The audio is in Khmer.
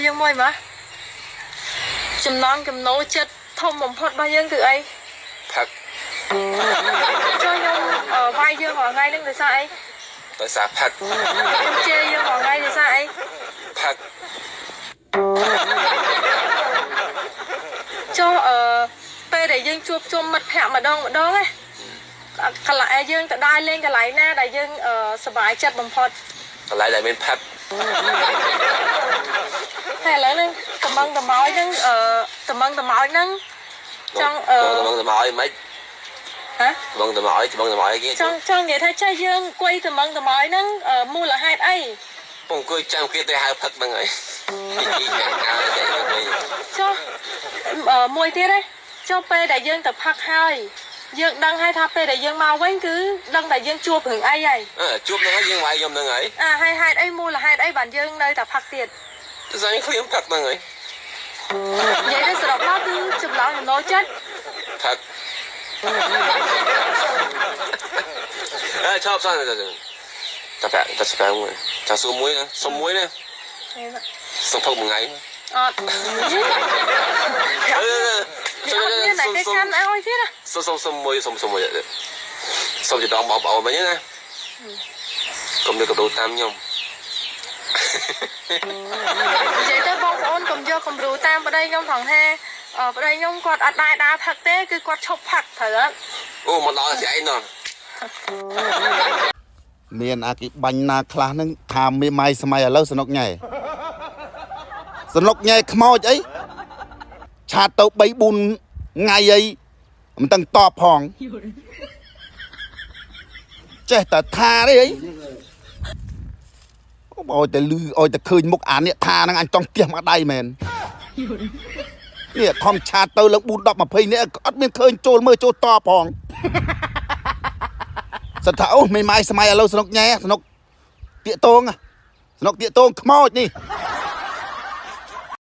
យើងមួយមកចំណងចំណូលចិត្តធំបំផុតរបស់យើងគឺអី ផឹក ចុះខ្ញុំវាយយើងរាល់ថ្ងៃហ្នឹងដោយសារអី ដោយសារផឹក ខ្ញុំជេរយើងរាល់ថ្ងៃដោយសារអី ផឹក ចុះពេលដែលយើងជួបជុំមិត្តភ័ក្តិម្ដងម្ដងណាកន្លែងយើងទៅដើរលេងកន្លែងណាដែលយើងសប្បាយចិត្តបំផុត កន្លែងដែលមានផឹក ហើយឥឡូវហ្នឹងតំងតំោយហ្នឹងតំងតំោយហ្នឹងចង់ តំងតំឲ្យមិន ហ៎ តំងតំឲ្យតំងតំឲ្យគេ ចង់ចង់និយាយថាចេះយើងអង្គុយតំងតំោយហ្នឹងមូលហេតុអី ពងអង្គុយចាំគេទៅហៅផឹកហ្នឹងហើយ ចុះមួយទៀតឯងចុះពេលដែលយើងទៅផឹកហើយយើងដឹងហើយថាពេលដែលយើងមកវិញគឺដឹងតែយើងជួបរឿងអីហើយ អឺជួបហ្នឹងហើយយើងវាយខ្ញុំហ្នឹងហើយ អាហើយហេតុអីមូលហេតុអីបានយើងនៅតែផឹកទៀត ទៅស្អីឃ្លាមផឹកហ្នឹងហើយ និយាយទៅសរុបមកគឺចំណងចំណូលចិត្ត ផឹកអើชอบสั่นតែតែតែស្បែកមួយចាសួរមួយណាសុំមួយណាសុំផឹកមួយថ្ងៃ អត់ អឺ អត់មានតែគេកាន់ឲ្យទៀតណា សុំសុំសុំមួយសុំសុំមួយសុំចដងបងប្អូនវិញណាកុំយកកដោតាមខ្ញុំ និយាយទៅបងប្អូនកុំយកគំរូតាមប្តីខ្ញុំថងថាប្តីខ្ញុំគាត់អត់ដែរដើរផឹកទេគឺគាត់ឈប់ផឹកត្រូវអត់ អូមកដល់ស្អែកនោះ មានអាគេបាញ់ណាខ្លះហ្នឹងថាមេម៉ាយសម័យឥឡូវសនុកញ៉ែសនុកញ៉ែខ្មោចអីឆាតទៅ3 4ថ្ងៃអីមិនដឹងតបផងចេះតែថាទេអីអូបើឲ្យតែលឺឲ្យតែឃើញមុខអានេះថាហ្នឹងអញចង់ទៀសមកដៃមែននេះខំឆាតទៅឡើង4 10 20នាក់អត់មានឃើញចូលមើលចូលតបផង សិតថាអូមេម៉ាយសម័យឥឡូវសនុកញ៉ែសនុកទៀកតងសនុកទៀកតងខ្មោចនេះ